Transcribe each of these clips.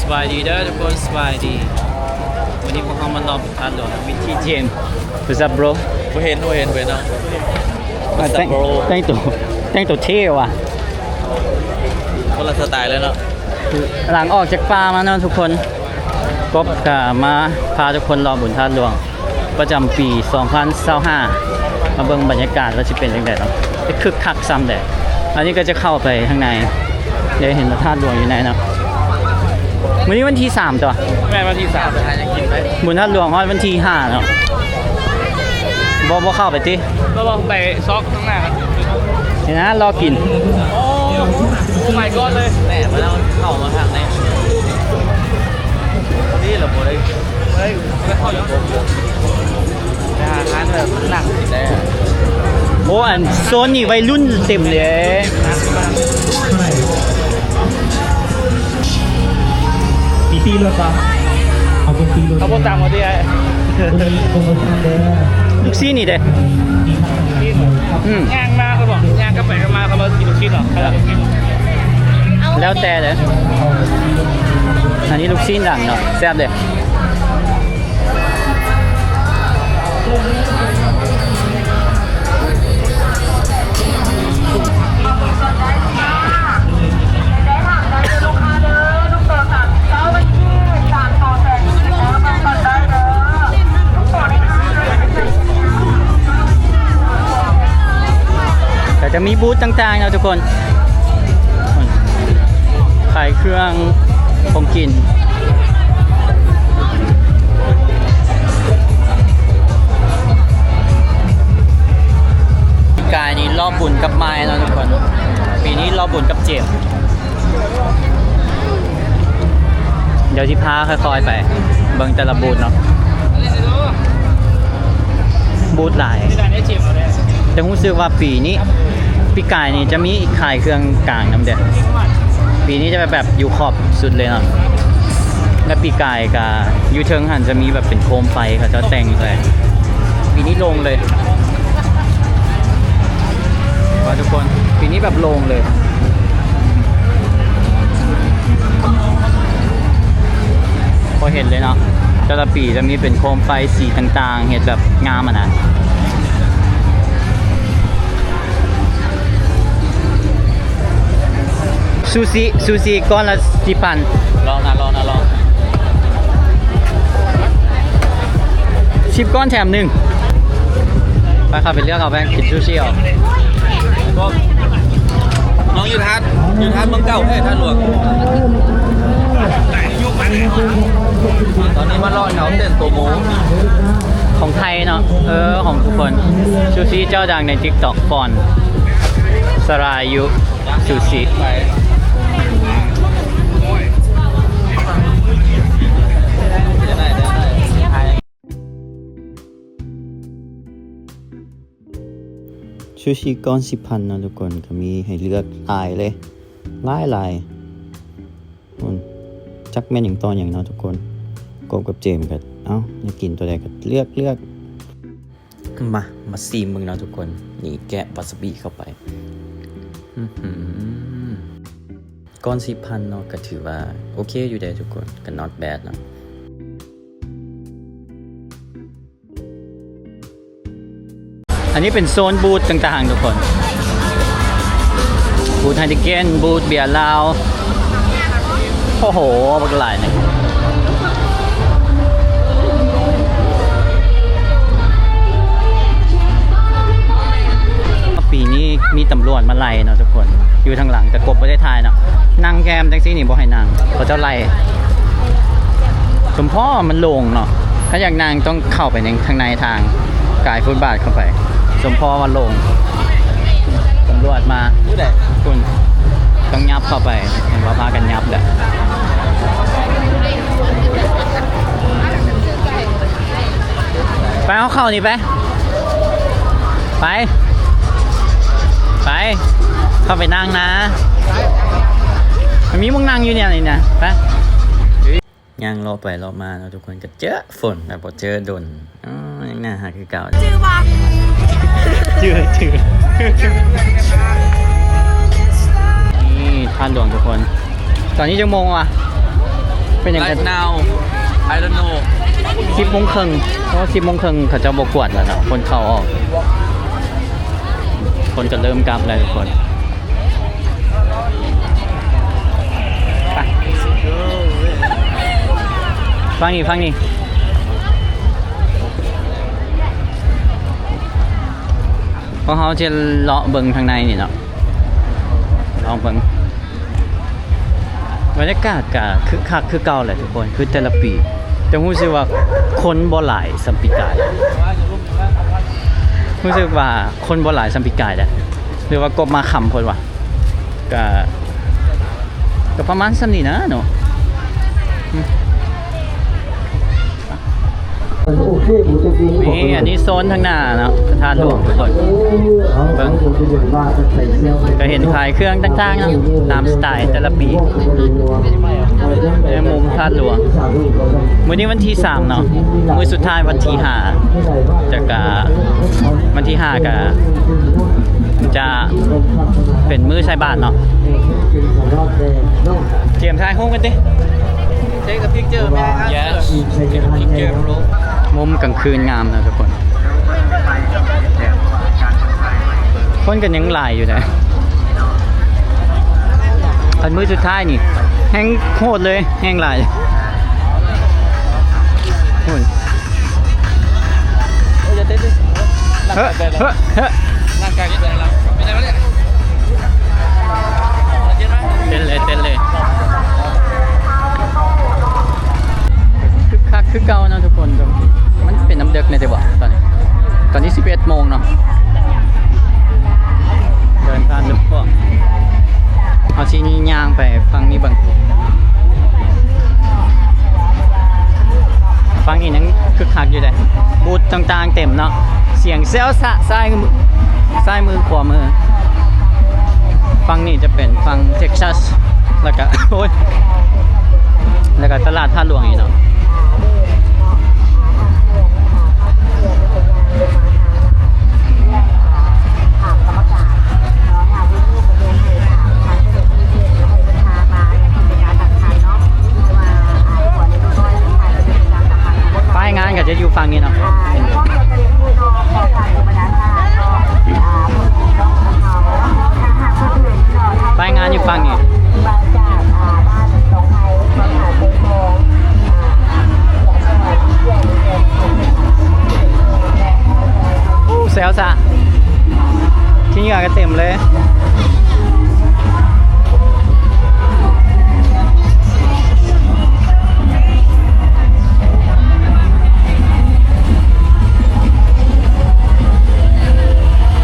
ສະບາຍດີເດີທຸກຄົນ ສະບາຍດີ. ວັນນີ້ພວກເຮົາມາລອບທາດຫຼວງ ວິທີເຈມ What's up bro? ບໍ່ເຫັນ ບໍ່ເຫັນ ບໍ່ເຫັນເນາະ. ແຕ່ງ ແຕ່ງຕົວ ແຕ່ງຕົວເທ່ວ່ະ ຄົນລະສະໄຕເລີຍເນາະ. ຫຼັງອອກຈາກປ່າມາເນາະທຸກຄົນ ກົບກະມາພາທຸກຄົນລອບບຸນທາດຫຼວງ ປະຈຳປີສອງພັນຊາວຫ້າ ມາເບິ່ງບັນຍາກາດວ່າຊິເປັນຈັ່ງໃດເນາະ ຈະຄຶກຄັກຊ່ຳໃດ. ອັນນີ້ກໍຈະເຂົ້າໄປທາງໃນ ໄດ້ເຫັນພະທາດຫຼວງຢູ່ໃນເນາະ. ມື້ນີ້ວັນທີສາມຕົວະ ແມ່ນວັນທີສາມ ບຸນທາດຫຼວງຮອດວັນທີຫ້າເນາະ. ບໍ່ ບໍ່ເຂົ້າໄປຕິ ບໍ່ ບໍ່ໄປຊອກຂ້າງໜ້າກັນ ເຫັນນະ ລໍກິນ. ໂອ້ Oh my god ເລີຍ ແນ່ມາແລ້ວ ເຂົ້າມາທາງໃນ ນີ້ລະບໍ່ໄດ້ ໂອ້ ອັນໂຊນນີ້ໄວລຸ້ນເຕັມເດ້. ເອົາບໍ່ຕາມເອົາຕິອ້າຍ ລູກຊີ້ນນີ້ເດ້. ອືມ ຍ່າງມາເຂົາບອກ ຍ່າງກັບໄປກັບມາ ເຂົາບອກກິນລູກຊີ້ນເນາະ ເຂົາເຈົ້າບໍ່ກິນ. ແລ້ວແຕ່ເດ້ ອັນນີ້ລູກຊີ້ນດັງເນາະ ແຊບເດ້. ກໍຈະມີບູດຕ່າງໆເນາະທຸກຄົນ ຂາຍເຄື່ອງຂອງກິນ. ປີກາຍນີ້ລອບບຸນກັບມາຍເນາະທຸກຄົນ ປີນີ້ລອບບຸນກັບເຈມ. ດຽວຊິພາຄ່ອຍໆໄປເບິ່ງແຕ່ລະບູດເນາະ ບູດຫຼາຍ. ແຕ່ຮູ້ສຶກວ່າປີນີ້ ປີກາຍນີ້ຈະມີຂາຍເຄື່ອງກາງນຳເດ້ ປີນີ້ຈະແບບຢູ່ຂອບສຸດເລີຍເນາະ. ແລະປີກາຍກະຢູ່ເທິງຫັ້ນຈະມີແບບເປັນໂຄມໄຟເຂົາເຈົ້າແຕ່ງໃສ່ ປີນີ້ໂລ່ງເລີຍວ່າທຸກຄົນ ປີນີ້ແບບໂລ່ງເລີຍ. ພໍເຫັນເລີຍເນາະ ແຕ່ລະປີຈະມີເປັນໂຄມໄຟສີຕ່າງໆ ເຮັດແບບງາມຫັ້ນນະ. ຊູຊິ ຊູຊິກ້ອນລະສິບພັນ ລອງນະ ລອງນະ ລອງ ສິບກ້ອນແຖມໜຶ່ງ. ໄປ ເຂົ້າໄປເລືອກເອົາ ໄປກິນຊູຊິເອົາ. ນ້ອງຢູ່ທາດ ຢູ່ທາດເມືອງເກົ່າແທ້ ທາດຫຼວງ. ຕອນນີ້ມາເລາະແຖວເສັ້ນໂຕໂມ ຂອງໄທເນາະ ເອີ ຂອງທຸກຄົນ. ຊູຊິເຈົ້າດັງໃນຕິກຕັອກ ຟອນ ສະລາຍ ຢູ ຊູຊິ. ຊູຊິກ້ອນສິບພັນເນາະທຸກຄົນ ກໍມີໃຫ້ເລືອກຫຼາຍເລີຍ ຫຼາຍໆ. ພຸ້ນ ຈັກແມ່ນຫຍັງຕໍ່ຫຍັງເນາະທຸກຄົນ. ກົບກັບເຈມກໍ ເອົ້າ ຢາກກິນຕົວໃດກໍເລືອກ ເລືອກ. ມາ ມາຊີມເບິ່ງເນາະທຸກຄົນ. ນີ້ແກະວາຊາບິເຂົ້າໄປ. ອືຫື ກ້ອນສິບພັນເນາະ ກໍຖືວ່າໂອເຄຢູ່ເດ້ທຸກຄົນ ກໍ not bad ເນາະ. ອັນນີ້ເປັນໂຊນບູດຕ່າງໆທຸກຄົນ ບູດໄຮເນເກັນ ບູດເບຍລາວ. ໂອ້ໂຫ ບັກຫຼາຍນີ້. ປີນີ້ມີຕຳຫຼວດມາໄລ່ເນາະທຸກຄົນ ຢູ່ທາງຫຼັງ ແຕ່ກົບບໍ່ໄດ້ຖ່າຍເນາະ. ນັ່ງແຄມຈັ່ງຊີ້ນີ້ບໍ່ໃຫ້ນັ່ງ ເຂົາເຈົ້າໄລ່. ສົມພໍມັນໂລ່ງເນາະ ຖ້າຢາກນັ່ງຕ້ອງເຂົ້າໄປໃນ ທາງໃນທາງ ກາຍຟຸດບາດເຂົ້າໄປ. ສົມພໍວ່າໂລ່ງ ຕຳຫຼວດມາ ຜູ້ໃດ? ພຸ້ນ ຕ້ອງຫຍັບເຂົ້າໄປ. ເຫັນບໍ່ ພາກັນຫຍັບແຫຼະ. ໄປ ເຮົາເຂົ້ານີ້ໄປ ໄປ ໄປ ເຂົ້າໄປນັ່ງນະ. ມັນມີໝ່ອງນັ່ງຢູ່ນີ້ນີ້ນະ ໄປ. ຍ່າງເລາະໄປເລາະມາເນາະທຸກຄົນ ກໍເຈີຝົນ ແບບບໍ່ເຈີດົນ. ອໍ ຍັງໜ້າຮັກຄືເກົ່າ. ຈື່ວ່າ ຈື່ ຈື່ ນີ້ທາດຫຼວງທຸກຄົນ. ຕອນນີ້ຈັກໂມງວະ? ເປັນຫຍັງ? Right now, I don't know. ສິບໂມງເຄິ່ງ ເພາະວ່າສິບໂມງເຄິ່ງເຂົາເຈົ້າບໍ່ກວດແລ້ວເນາະ ຄົນເຂົ້າອອກ ຄົນກໍເລີ່ມກັບແລ້ວທຸກຄົນ. ໄປ ຝັ່ງນີ້ ຝັ່ງນີ້ ພວກເຮົາຈະເລາະເບິ່ງທາງໃນນີ້ເນາະ ລອງເບິ່ງ. ບັນຍາກາດກະຄຶກຄັກຄືເກົ່າແຫຼະທຸກຄົນ ຄືແຕ່ລະປີ ແຕ່ຮູ້ສຶກວ່າຄົນບໍ່ຫຼາຍສ່ຳປີກາຍ ຮູ້ສຶກວ່າຄົນບໍ່ຫຼາຍສ່ຳປີກາຍແຫຼະ ຫຼືວ່າກົບມາຄ່ຳໂພດຫວາ ກະ ກະປະມານສ່ຳນີ້ນະເນາະ. ນີ້ ອັນນີ້ໂຊນທາງໜ້າເນາະ ພະທາດຫຼວງທຸກຄົນ ເບິ່ງ ກະເຫັນຂາຍເຄື່ອງຕ່າງໆເນາະ ຕາມສະໄຕແຕ່ລະປີ ໃນມຸມພະທາດຫຼວງ. ມື້ນີ້ວັນທີສາມເນາະ ມື້ສຸດທ້າຍວັນທີຫ້າ ແລ້ວກະວັນທີຫ້າກະຈະເປັນມື້ໃສ່ບາດເນາະ. ເຈມ ຖ່າຍຮູບກັນຕິ. Take a picture, man. Yes, take a picture, bro. ມຸມກາງຄືນງາມນະທຸກຄົນ ຄົນກໍຍັງຫຼາຍຢູ່ນະ ອັນມື້ສຸດທ້າຍນີ້ແຮ່ງໂຫດເລີຍ ແຮ່ງຫຼາຍ. ເຮີ້ ເຮີ້ ເຮີ້ ເຕັ້ນເລີຍ ເຕັ້ນເລີຍ ຄຶກຄັກຄືເກົ່າເນາະທຸກຄົນ. ມັນເປັນນຳເດິກແດ່ຕິວະ ຕອນນີ້ ຕອນນີ້ສິບເອັດໂມງເນາະ. ເດີນຜ່ານເລີຍພວກ ເຮົາຊິຍ່າງໄປຝັ່ງນີ້ເບິ່ງ ຝັ່ງນີ້ຍັງຄຶກຄັກຢູ່ເດ້ ບູດຕ່າງໆເຕັມເນາະ. ສຽງແຊວຊະ ຊ້າຍມື ຊ້າຍມື ຂວາມື. ຝັ່ງນີ້ຈະເປັນຝັ່ງເທັກຊັສ ແລ້ວກະ ໂອ້ຍ ແລ້ວກະຕະຫຼາດທາດຫຼວງນີ້ເນາະ. ປ້າຍງານກໍຈະຢູ່ຝັ່ງນີ້ເນາະ ປ້າຍງານຢູ່ຝັ່ງນີ້. ໂອ້ ແຊວຊະ ຂີ້ເຫຍື້ອກໍເຕັມເລີຍ.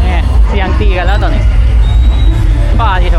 ແນ່ ສຽງຕີກັນແລ້ວຕອນນີ້ ປາດຕິໂທ.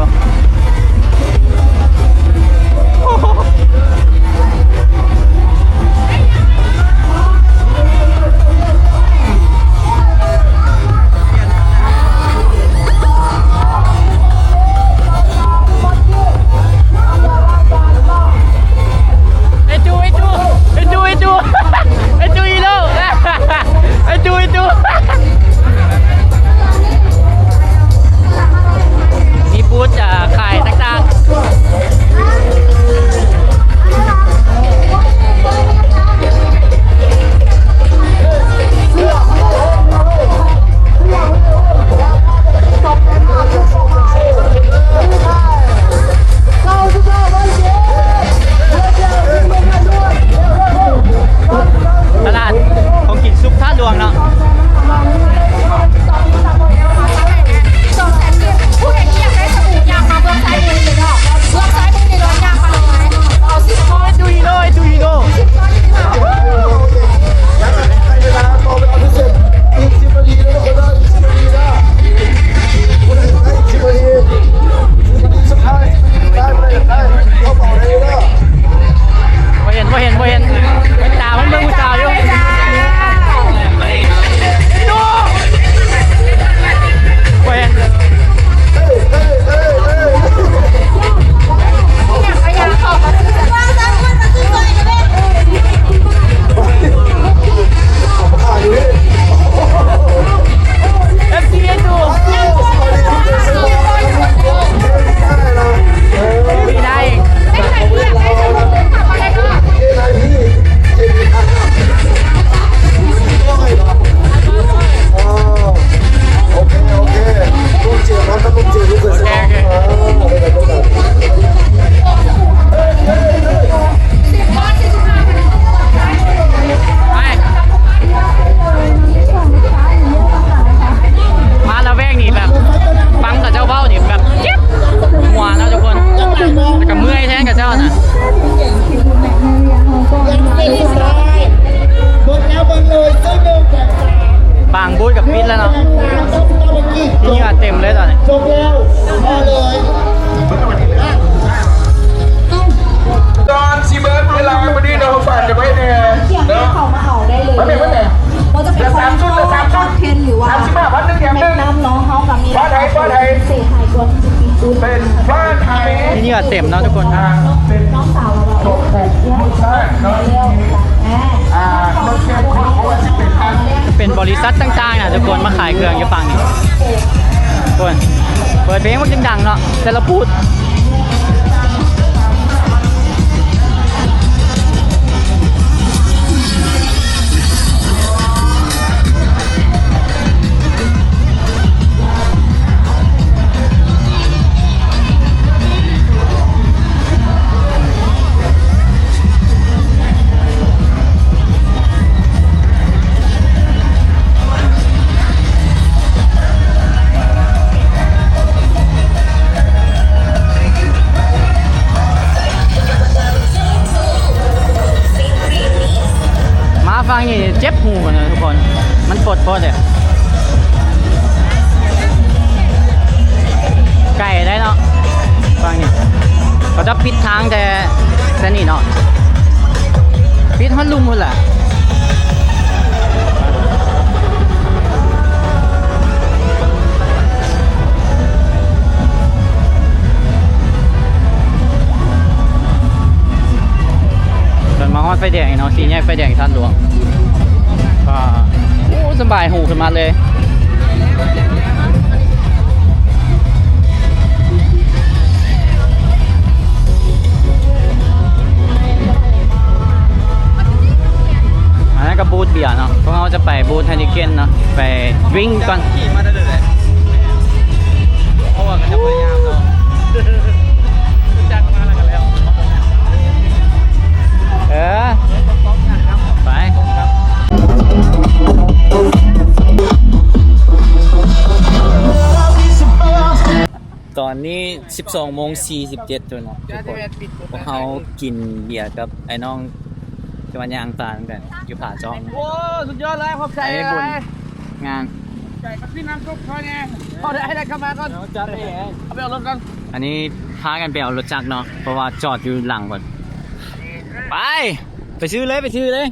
ເບິ່ງແລ້ວເບິ່ງເລີຍ ບາງບູດກໍປິດແລ້ວເນາະ ເຫື່ອເຕັມເລີຍຕອນນີ້. ກ່ອນຊິເບີດເວລາມື້ນີ້ເນາະ ຝາກກັນໄວ້ແດ່ເນາະ ມາແມ່ ມາແມ່ ເຫຼືອສາມຊຸດ ເຫຼືອສາມຊຸດ ສາມສິບຫ້າພັນ ໜຶ່ງແຖມໜຶ່ງ ຟ້າໄທ ຟ້າໄທ ເປັນຟ້າໄທ ເຫຍື່ອເຕັມເນາະທຸກຄົນ. ອ່າ ເປັນຕົວຜູ້ສ້າງເນາະ ອ່າ ເປັນບໍລິສັດຕ່າງໆນະທຸກຄົນ ມາຂາຍເຄື່ອງຢູ່ຝັ່ງນີ້. ເປີດເພງບັກດັງໆເນາະ ແຕ່ລະບູດ. ມາຝັ່ງນີ້ເຈັບຫູນະທຸກຄົນ ມັນຟົດໆເດ້. ໄກໄດ໋ເນາະ ຝັ່ງນີ້ ເຂົາຈະປິດທາງແຕ່ ແຕ່ນີ້ເນາະ ປິດຮອດລຸ່ມພຸ້ນແຫຼະ. ຈົນມາຮອດໄຟແດງເນາະ ສີ່ແຍກໄຟແດງທາດຫຼວງ. ອ່າ ໂອ້ ສະບາຍຫູຂຶ້ນມາເລີຍ. ອັນນັ້ນກໍບູດເບຍເນາະ ພວກເຮົາຈະໄປບູດໄຮນິເກັນເນາະ ໄປດຣິງກ່ອນ. ເອີ ໄປ ຕອນນີ້ສິບສອງໂມງສີ່ສິບເຈັດ ທຸກຄົນ ພວກເຮົາກິນເບຍກັບໄອ້ນ້ອງ ຈະມາຍ່າງຕາມກັນຢູ່ຜາຈອງ. ໂອ້ ສຸດຍອດເລີຍ ຂອບໃຈຫຼາຍ. ງານ ໃຈມັນຄືນ້ຳຊຸບຂ້ອຍແດ່ ເອົາໄດ້ ໄດ້ເຂົ້າມາກ່ອນ ຈັດເອົາໄປເອົາລົດກ່ອນ. ອັນນີ້ພາກັນໄປເອົາລົດຈັກເນາະ ເພາະວ່າຈອດຢູ່ຫຼັງພຸ້ນ. ໄປ ໄປຊື້ເລີຍ ໄປຊື້ເລີຍ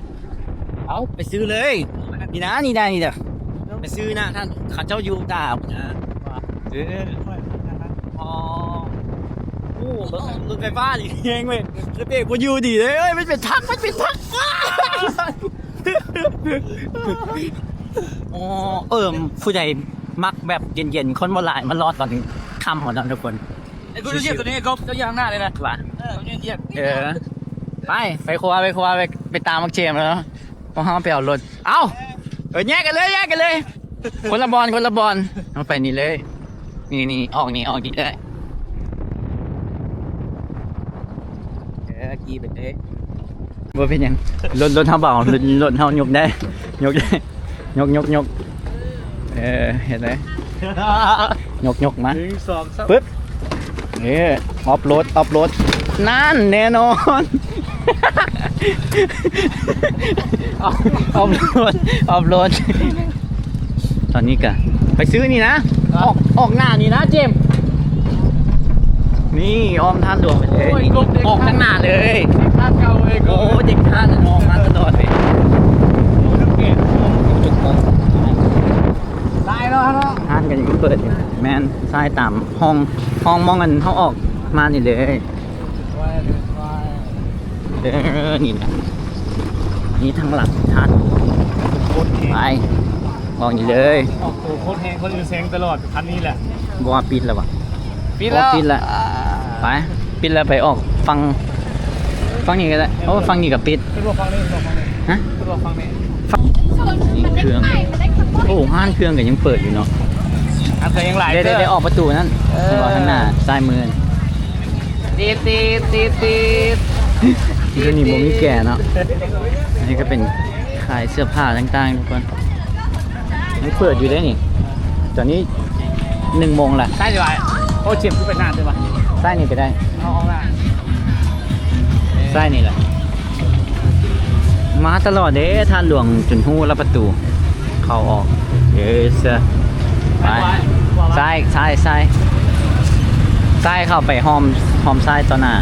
ເອົາ ໄປຊື້ເລີຍ. ນີ້ນະ ນີ້ນະ ນີ້ນະ ໄປຊື້ນະ ທ່ານ ເຂົາເຈົ້າຢູ່ຕາ ເອີ ອໍ ໂອ້ ລົດ ລົດໄຟຟ້ານີ້ແຮງເວີຍ ແລ້ວເບຣກບໍ່ຢູ່ດີເດ້. ເອີຍ ມັນເປັນທັກ ມັນເປັນທັກ. ອໍ ເອີ ຜູ້ໃດມັກແບບເຢັນໆ ຄົນບໍ່ຫຼາຍ ມາລອດຕອນຄ່ຳພຸ້ນເນາະທຸກຄົນ. ໄອ້ກູຈະຢຽບໂຕນີ້ ໄອ້ກົບ ເຈົ້າຢຽບຂ້າງໜ້າເລີຍນະ. ວ່າ ເອີ ເຈົ້າຢຽບ ເອີ ໄປ ໄປຄົວ ໄປຄົວ ໄປ ໄປຕາມບັກເຈມແລ້ວເນາະ. ພວກເຮົາໄປເອົາລົດ ເອົ້າ ເອີ ແຍກກັນເລີຍ ແຍກກັນເລີຍ ຄົນລະບ່ອນ ຄົນລະບ່ອນ. ເຮົາໄປນີ້ເລີຍ ນີ້ ນີ້ ອອກນີ້ ອອກນີ້ເລີຍ. ເອີ ຂີ່ໄປເລີຍ ບໍ່ເປັນຫຍັງ ລົດ ລົດເຮົາເບົາ ລົດ ລົດເຮົາຍົກໄດ້ ຍົກໄດ້ ຍົກ ຍົກ ຍົກ. ເອີ ເຫັນໄດ໋ ຍົກ ຍົກມາ ໜຶ່ງ ສອງ ສາມ ປຶບ. ເອີ ອອບໂຫຼດ ອອບໂຫຼດ ນັ້ນ ແນ່ນອນ ອອບ ອອບໂຫຼດ ອອບໂຫຼດ. ຕອນນີ້ກະໄປຊື້ນີ້ນະ ອອກ ອອກໜ້ານີ້ນະເຈມ. ນີ້ອ້ອມທາດຫຼວງໄປເລີຍ ໂອ້ຍ ອອກທາງໜ້າເລີຍ ເດັກທາດເກົ່າເລີຍ. ໂອ້ ເດັກທາດອອກມາຕະຫຼອດເລີຍ. ໂອ້ ຈຸກໂປງ ຊ້າຍເນາະ ຮ້ານກໍຍັງເປີດຢູ່. ແມ່ນ ຊ້າຍຕາມຫ້ອງ ຫ້ອງມ່ອງອັນເຮົາອອກມານີ້ເລີຍ. ເອີ ນີ້ນະ ນີ້ທາງຫຼັງທາດ ໂຄດແຮງ ໄປ ອອກນີ້ເລີຍ. ອອກໂຕໂຄດແຮງ ຄົນອື່ນແຊງຕະຫຼອດ ຄັນນີ້ແຫຼະ. ບໍ່ວ່າປິດແລ້ວຫວາ? ປິດແລ້ວ ໂອ້ ປິດແລ້ວ. ໄປ ປິດແລ້ວ ໄປອອກຝັ່ງ ຝັ່ງນີ້ກໍໄດ້. ໂອ້ ຝັ່ງນີ້ກໍປິດ. ຂຶ້ນບໍ່ຝັ່ງນີ້ ຂຶ້ນບໍ່ຝັ່ງນີ້ ຮະ? ຂຶ້ນບໍ່ຝັ່ງນີ້. ນີ້ເຄື່ອງ ໂອ້ ຮ້ານເຄື່ອງກໍຍັງເປີດຢູ່ເນາະ. ຮ້ານເຄື່ອງຍັງຫຼາຍ ໄດ້ ໄດ້ ໄດ້ອອກປະຕູນັ້ນ. ເອີ ເຫັນບໍ່ ທາງໜ້າຊ້າຍມື. ຕີດ ຕີດ ຕີດ ຕີດ. ຢູ່ນີ້ບໍ່ມີແກເນາະ. ອັນນີ້ກໍເປັນຂາຍເສື້ອຜ້າຕ່າງໆ ທຸກຄົນ. ຍັງເປີດຢູ່ເດ້ນີ້ ຕອນນີ້ໜຶ່ງໂມງລະ. ຊ້າຍດີກວ່າ ໂອ້ ເຈັບຄືເປັນໜ້າເດ້ວະ. ຊ້າຍນີ້ກໍໄດ້ ເອົາອອກລະ. ໃສ ຊ້າຍນີ້ແຫຼະ ມາຕະຫຼອດເດ້ ທາດຫຼວງຈົນຮູ້ລະປະຕູເຂົ້າອອກ. ເອີ ຊະ ໄປ ຊ້າຍ ຊ້າຍ ຊ້າຍ ຊ້າຍເຂົ້າໄປ ອ້ອມ ອ້ອມຊ້າຍຕໍ່ໜ້າ.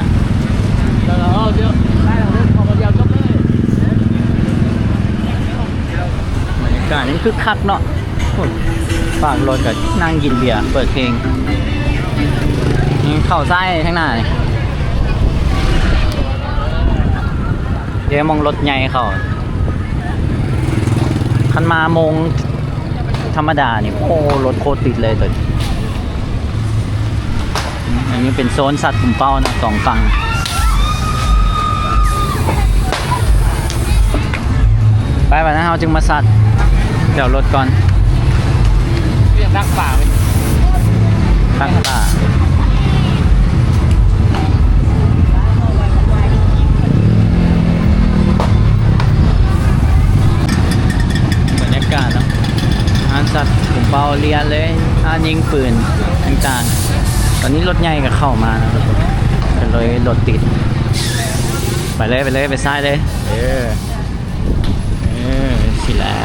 ບັນຍາກາດນີ້ຄຶກຄັກເນາະ. ໂອ້ຍ ປາກລົດກໍນັ່ງກິນເບຍ ເປີດເພງ. ນີ້ເຂົ້າຊ້າຍທາງໜ້ານີ້ ເດ້ ໝ່ອງລົດໃຫຍ່ເຂົ້າ. ຄັນມາໂມງທຳມະດານີ້ ໂອ້ ລົດໂຄດຕິດເລີຍໂຕນີ້. ອັນນີ້ເປັນໂຊນສັດປຸມເປົ້ານະ ສອງຝັ່ງ. ໄປ ບາດນັ້ນເຮົາຈຶ່ງມາສັດແຖວລົດກ່ອນ. ຕັກປາ ຕັກປາ. ບັນຍາກາດເນາະ ຮ້ານສັດ ປຸມເປົ້າລຽນເລີຍ ຮ້ານຍິງປືນຕ່າງໆ. ຕອນນີ້ລົດໃຫຍ່ກໍເຂົ້າມານະ ກໍເລີຍລົດຕິດ. ໄປເລີຍ ໄປເລີຍ ໄປຊ້າຍເລີຍ. ເອີ ເອີ ຊີ້ແຫຼະ.